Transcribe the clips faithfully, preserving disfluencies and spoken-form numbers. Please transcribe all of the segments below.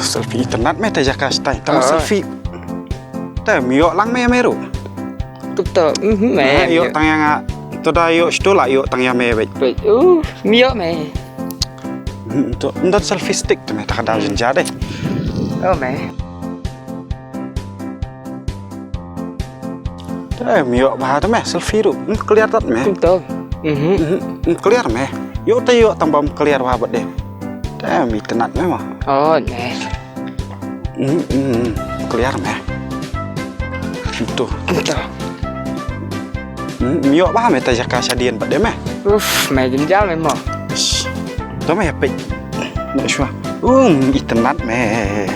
Selfie itynnad me te jaka stai. Tang selfie. Te me ïoh lang me me ruh. Tuk to. Mhm, me. Ïoh tang ïa nga. To da ïoh shuh la ïoh tang ïa me beit. Beit. Uh, me ïoh me. To ndot selfie stick te me ta ka da jynjar dei. Oh me. Te me ïoh bha te me selfie ruh. Clear tat me. Tuk to. Mhm. Clear me. Ïoh te ïoh tang bam clear bha bad de. Te me itynnad me ma. Oh ne. Hmm, hmm, clear me. Itu. Itu. Hmm, me ïoh bha me ta jaka shadien bad de me. Uf, me jynjar me mo. Shh. To me peit. Nak shwa. Um, itynnad me.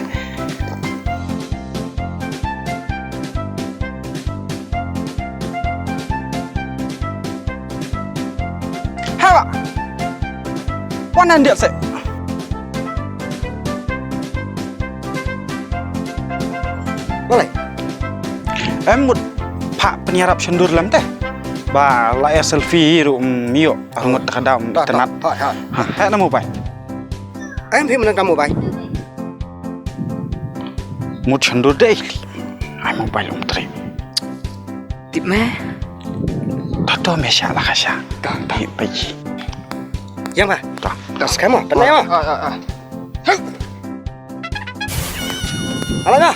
Haba. Wan nan dia se. Balei? Em mut pha pynïarap shandur lam te. Ba la ya selfie ruh me ïoh arngut ka dam itynnad. Ha, ha na mobile. Em phi mynta ka mobile. Mut shandur dei. Ai mobile um trei. Tip me. Ta to me sha la ka sha. Ta ta. Pai ji. Yang ba. Ta. Ta skema. Pernah ya. Ah ah ah. Ala na.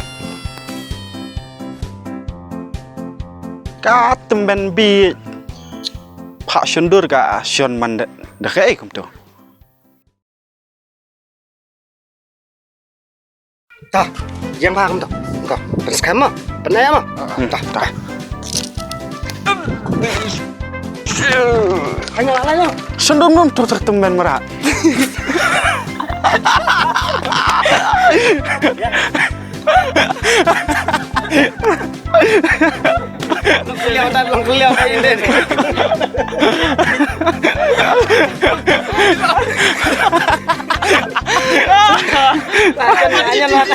Ka tymmen bi. Pha shandur ka shon man de. Da ka ei kum tu. Ta, yang ba kum to. Ka, pynskhem ma. Pynai ma. Hmm, ta, ta. Hanya lah ya. Sendom nom tu tak temen merat. Long keliau, long keliau kayu deh. Ayan, ayan, ayan.